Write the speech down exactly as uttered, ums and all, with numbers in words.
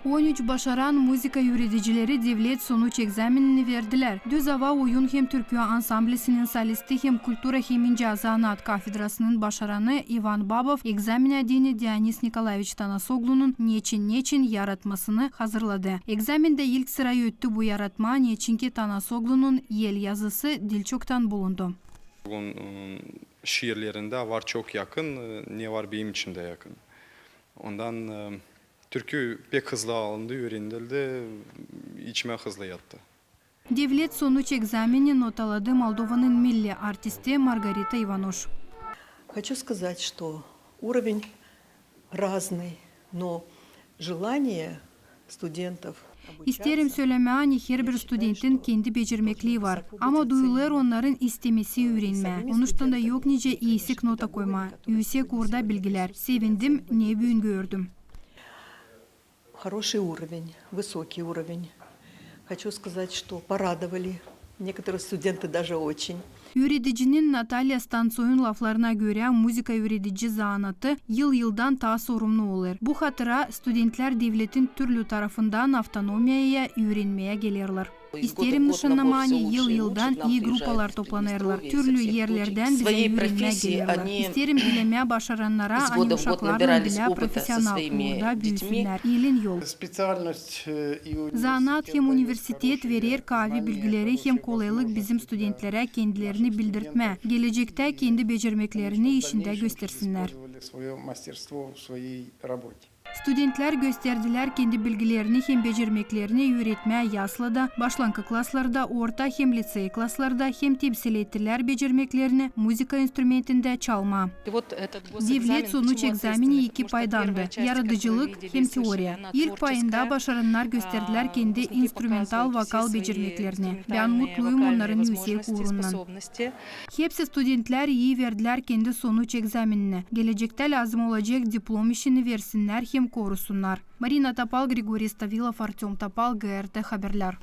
On üç başaran muzıka üüredicileri devlet sonuç egzamenini verdilär. Düz ava oyun hem türkü ansamblisinin solisti, hem kultura hem incä zanaat kafedrasının başaranı İvan Babov egzamenä deyni Dionis Nikolaeviç Tanasoglunun "Neçin, neçin" yaratmasını hazırladı. Egzamendä ilk sıra öttü bu yaratma, neçinki Tanasoglunun el yazısı diil çoktan bulundu. Onun, ıı, şiirlerindä var çok yakın, ıı, ne var benim için dä yakın. Ondan, ıı, türkü pek hızlı alındı, üürenildi, içimä hızlı yattı. Devlet sonuç egzamenini notaladı Moldovanın milli artisti Margarita İvanoş. Хочу сказать, что уровень разный, но желание студентов обучаться... İsteerim sölemää, ani herbir studentin kendi becermeklii var, ama duyulêr onnarın istemesi üürenmää. Onuştan da yok nicä iisik nota koymaa, üüsek orada bilgilär. Sevindim, ne büün gördüm. Хороший уровень, высокий уровень. Хочу сказать, что порадовали некоторые студенты даже очень. Üüredicinin Natalya Stansoyun laflarına görä, muzıka üüredici zanaatı yıl-yıldan taa sorumlu olêr. Bu hatıra studentlär devletin türlü tarafından avtonomiyaya üürenmeyä gelerlär. İsteerim nışannamaa, ani yıl-yıldan ii grupalar toplanêrlar, türlü erlerdän bizä üürenmää gelerlär. İsteerim dilemää başarannara, ani uşaklarım bilä profesional uurda büüsünnär. İlin yol. Zanaat hem universitet verer kaavi bilgileri hem kolaylık bizim studentlerä kendilerini bildirtmää, gelecektä kendi becermeklerini işindä göstersinnär. Studentlär gösterdilär kendi bilgilerini hem becermeklerini üüretmää yaslada, başlanka klaslarda, orta hem litsey klaslarda hem temsil ettilär becermeklerini muzıka instrumentindä çalmaa. Devlet sonuç egzameni iki paydandı: yaradıcılık hem teoriya. İlk payında başarannar gösterdilär kendi instrumental vokal becermeklerini. Bän mutluyum onnarın üüsek uurundan. Hepsi studentlär ii verdilär kendi sonuç egzamenini. Gelecektä lääzım olacek diplom işini versinnär hem korusunnar. Marina Topal, Grigoriy Stavilov, Artöm Topal, GRT Haberlär.